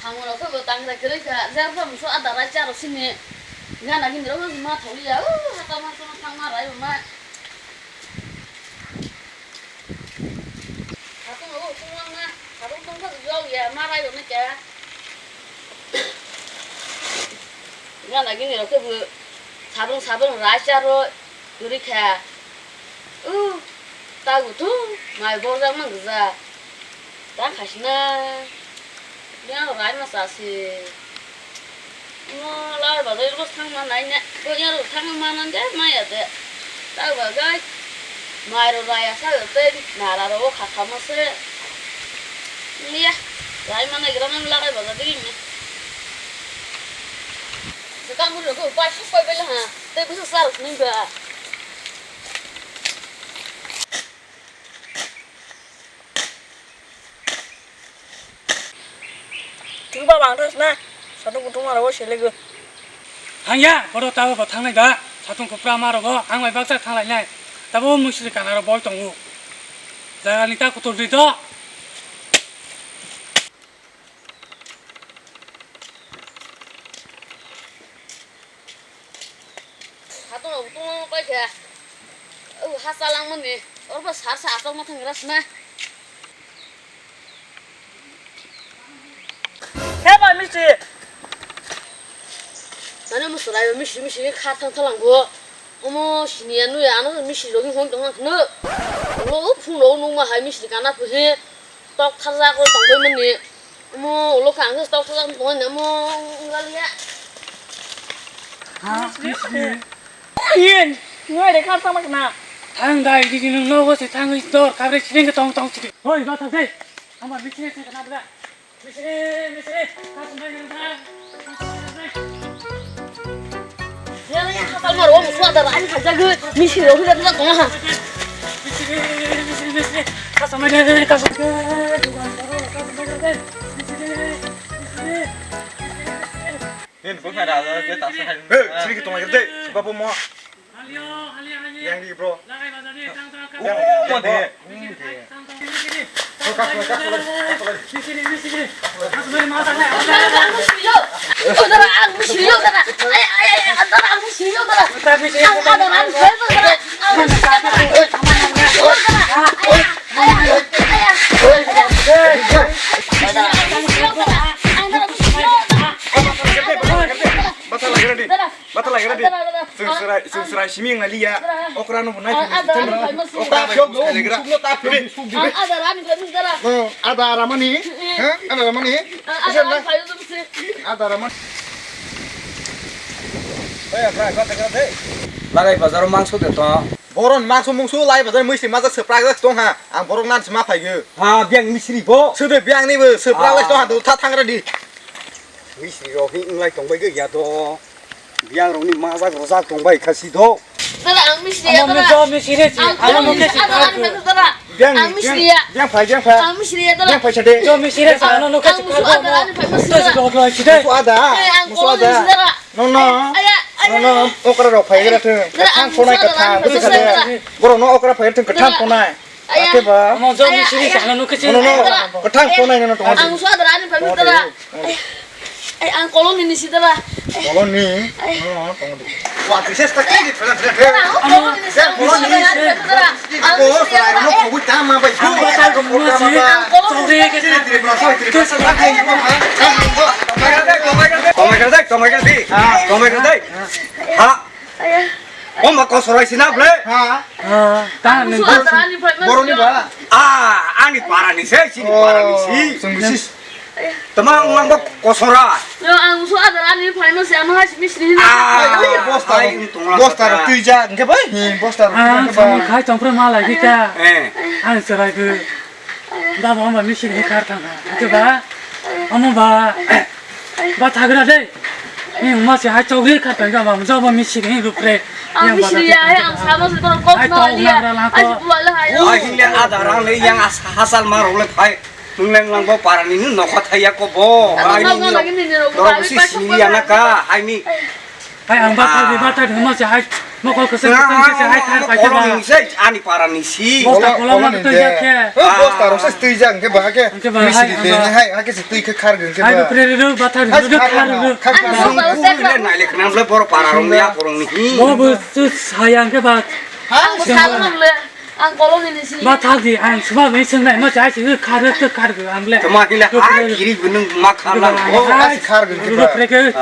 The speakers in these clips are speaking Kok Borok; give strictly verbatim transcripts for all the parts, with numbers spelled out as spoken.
Ang rok khe bo tangra kwrwi kha, jar kha musu ada rai charo sini. Gana gini rok ma tholi ya, u hata ma sono thang ma rai ma. Hatung rok tunglang ma, hatung tong kha yau ya, ma rai rok ne kya. Gana gini rok khe bo sabrung sabrung rai charo kwrwi kha. U, tagu tu, mai borjak mang gija. Ta khaisina, yang rok rai ma sa se. Mo lai bazar rok thang ma nai ne, bo yang rok thang ma nang de, ma ya de. Ta ba gai, mai rok rai ya sa te, nara rok kha kha ma se. Ni ya, rai ma nai gra nang la gai bazar de ni. Sekang mo rok ko pa su pa bel ha, te bu sa sa ni ba. Thwngba bangthoksna, satung kutung ma rogo selego. Thangya, bodo tabo bo thanglai da, satung kupra ma rogo, ang bai baksa thanglainai. Tabo musri kana ro boi tongo. Jaga ni ta kutul di do. Satung rok tungma paikha. O ha chalangmani. Orbo sar sa asokma thanggra sna. He ba misti. Mane musurai misti misti kha thang thalang bo. Omo siniya nuya ano misti rok hong tong khno. Lo phung lo nungma hai misti kana phi. Tok tharjak o tongbai mani. Omo ulo khe ang khe tok tharjak tongbai mani omo wnglalia. Ha, misti. Iyen, ngai re khar tama khna. Thang dai, di di nung nogo se thang is dor, kabre sini ke tong tong sini. Hoi, ba thang dai. Ama misti se khna bla. Misti, misti, ka sumbai gana. Yala ya, hapal maro, mo suada ra, ani khaja gu, misi ro, hula hula kong ha. Ni bukan ada, dia tak suka. Hei, sini kita main deh, sebab mau. Yang di, bro. Oh, mati. Bata lagi ready. Bata lagi ready. Sung serai, sung serai simi yang liya. Okra no bunai. Okra. Ada ramani. Ha? Ada ramani. Ada ramani. Lagai bazar mangso de to. Boron mangso mungso lai bazar muisi maja surprise tong ha. Ang borok nan sima phaigo. Ha, biang misri bo. Sude biang ni bo surprise tong ha, do tha thang ready. Misri rok hi wng lai tong bai gwi ya do. Biang rok ni majak rojak tong bai kha si do. Dara, ang misri ya, dara. Misri re si, ang ano no ke si. Dara, ang misri ya. Biang, biang phai, biang phai. Ang misri ya, dara. Biang phai sa de. Do misri re sa, ano no ke si. Ang musu adara ani phai musu dara. Musu ada. Eh, ang musu ada. No, no. Aya, aya. No, no. Okra rok phai gra thung. Dara, ang musu adara ani phai musu dara. Borok no okra phai thung kathang ponai. Aya. Ake ba? Amo jom ni sini sana nukhe sini. Nono, kathang ponai nono tongo. Ang suadara ani pami tara. Ay, ang koloni ni sidara. Koloni? Ay. Nono tongo. Wa, tu ses tak ini, pernah, pernah. Ang koloni ni sidara. Ang koloni ni sidara. Ang koloni ni sidara. Ang koloni ni sidara. Tomai kardai, tomai kardai. Tomai kardai. Ha. Aya. O ma kosorai sina ble. Ha. Ah, ta nung. Musu adara ani phai ma. Boroni ba? Ah, ani para ni se, sini para ni si. Sungguh sis. Tamang mang bok kosora. Yo, ang musu adara ani phai ma se, ano hai misri hina. Ah, bosta. Bosta ro tuija, engke bai? Bosta ro tuija. Ah, samung khai tongpra ma lai kita. Eh. Ang serai ke. Baba, omo misiri ni kar thang ha. Ate ba, omo ba, ba thagra de. Ni ma se hai chogri kar thang ba, mo jobo misiri ni rupre. Ang misiri ya, ang sama se toro kok no ya. Ai buala hai. Ai hile ada rang le yang hasal ma role phai. Nung leng lang bo para ni nokha thaya ko bo. Ai ni. Doro si sini ya na ka, ai ni. Hai ang ba thagri ba thagri ma se hai. Mokol kwchang kwchang khe se hai thar pai khe ba. Ani para ni si. Bosta kolom kolom ni twi jak khe. Bosta rok se twi jak khe ba khe. Hwnkhe ba misiri hai de ba. Hai, hai khe se twi khe khar gwn khe ba. Hai ruk re re ruk ba thar ruk khar ruk. Khar gwn. Nai le khna ble bor para rok ya korong ni. Bo bo tu sayang khe ba. Ha? Ang kolom ni si. Ba thak di, ang suma mai sung nai, ma chai si khar ruk khar gwn ang le. Tama hila hai kiri gunung ma khar lang. Hai khar gwn khe ba.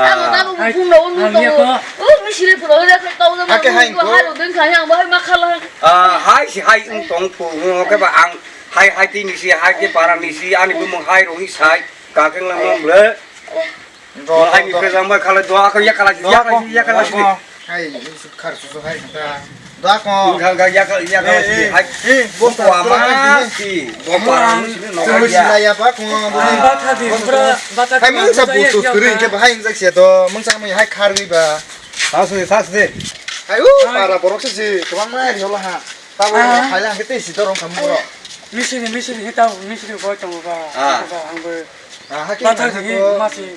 Ang ta bo phung ro nu to. O misiri phung ro le khe to. Hake hai ko. Hai ro den khai ang ba hai ma khar lang. Ah, hai si hai wng tong phu, wng khe ba ang hai, hai twi ni si, hai khe para ni si, ani bumung hai rong ni sai, ka khe lang lang ble. Hai ni khe jang bai khala dua khe ya khala, ya khala, ya khala si. Hai, khar su su hai ta. Dua ko. Ga, ga, ya khala, ya khala si. Hai. Bo ko ama si, bo para ni si no ya. Ba tha di, bra, ba tha di. Hai mung sa bu su kri khe ba hai jak sia do, mung sa mai hai khar wi ba. Sas de, sas de. Hai u para borok se si kwbang ma ri hola ha. Tabo phaila hwnkhe tei si dorong kha muro. Misiri, misiri hita, misiri boi tongo ba. Ah. Ba ang bo. Ah, hake bathak hake di ko. Masi.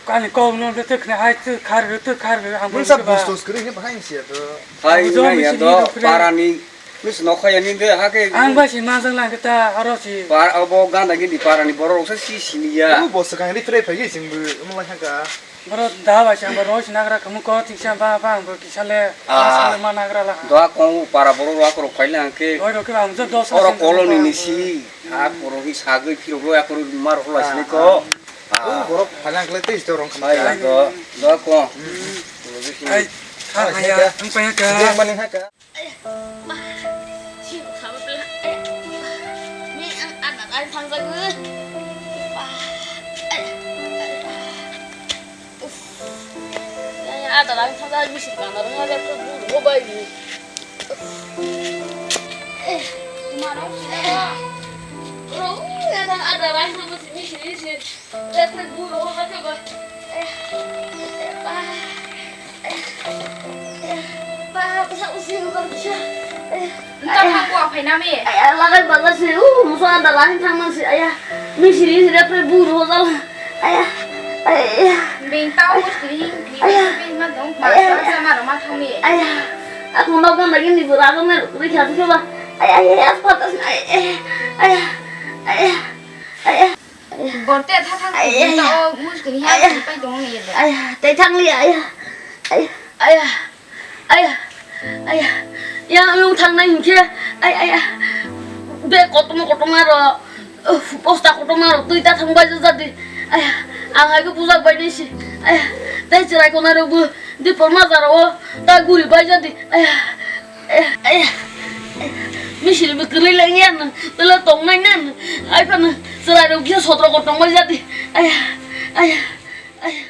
Kani kok no de tek ne hai tu khar tu khar ang bo. Mungsa ba. Bustos kri hwnkhe bahai si to. Hai na ya to parani mis no khaya ni de hake. Ang ba si ma jang lang ta aro si. Par abo ganda gindi parani borok se si sini ya. U bo swkang ri phre phai sing bu mala haka. Boro da bai se ang bo roi sinagra khamu ko tiksa ba ba ang bo kisa le sale ma nagra la. Doa kong para boro rok rok phai le ang ke. Oi rok ke ang jo dos. Oro koloni ni si ha poro hi sagoi phiro roi akoro mar hola sini ko. U borok phai le ang kle tei dorong khamai. Ai do doa kong. Ai ha ha ya ang pa ya ka. Mani haka. Aya, ma, si khamu pela. Aya, ma, ni ang ada lain thang jago. Wah, aya, aya, aya. Uf. Ya, ya, ada lain thang jago, misi kana rung ada tu bu bo bai ni. Uf. Eh, ma rung sila. Rung ya, ada lain thang jago, misi, misi. Nta thang kuwa phaina mi? Aya, lagai bazar se, uh, musa anda lain thang man se, aya. Misiri sire pre buru hojal. Aya, aya. Bing tau muskri, bing ma dong, ma sa ma roma thang mi. Aya. Aku mau kan lagi ni buru aku mer, ri khatu coba. Aya, aya, aya, patas, aya, aya, aya, aya. Aya. Borte tha thang ta o muskini ha pai tong ni de. Aya, tai thang li aya. Aya, aya. Aya. Aya. Ya yung thang nai hinkhe. Aya, aya. Be kotomo kotomo aro. Posta kotomo aro tui ta thang bai jadi. Aya. Ang hai ko bujak bai ni si. Aya. Tai chirai ko na ro bu. Di porma jaro o. Ta guri bai jadi. Aya. Aya, aya, aya. Misiri bo kwrwi lang ya nang. Tela tong nai nang. Ai phano chwrai rok kisa sotro ko tong bai jadi. Aya, aya, aya.